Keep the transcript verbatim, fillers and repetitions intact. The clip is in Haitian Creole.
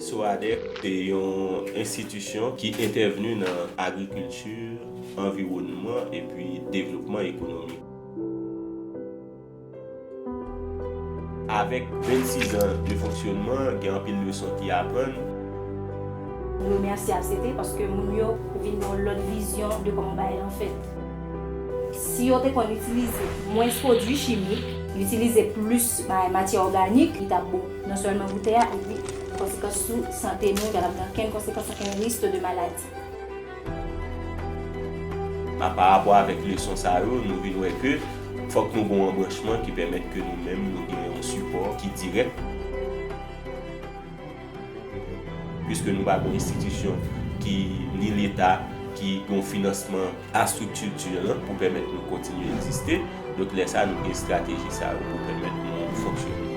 SOADEC se yon enstitisyon ki entèvni nan agrikilti, anviwònman epi devlopman ekonomik. Avèk vennsis an de fonksyònman, gen anpil leson ki aprann. Nou remèsye A C T paske moun yo vin gen yon lòt vizyon de kòman bagay lan fèt. Si yo te konn itilize mwens pwodui chimik, itilize plis bay matyè òganik, li t ap bon non sèlman pou tè a, epi konsekans sou sante nou, pa t ap gen okenn konsekans, okenn risk de maladi. Pa rapò avèk leson sa yo, nou vin wè ke fòk nou gen yon branchman ki pèmèt ke nou menm nou gen yon sipò ki dirèk. Piske nou pa gen yon enstitisyon ki ni Leta ki gen yon finansman a strikti lan pou pèmèt nou kontinye egziste. Donk lè sa nou gen estrateji sa yo pou pèmèt nou fonksyone.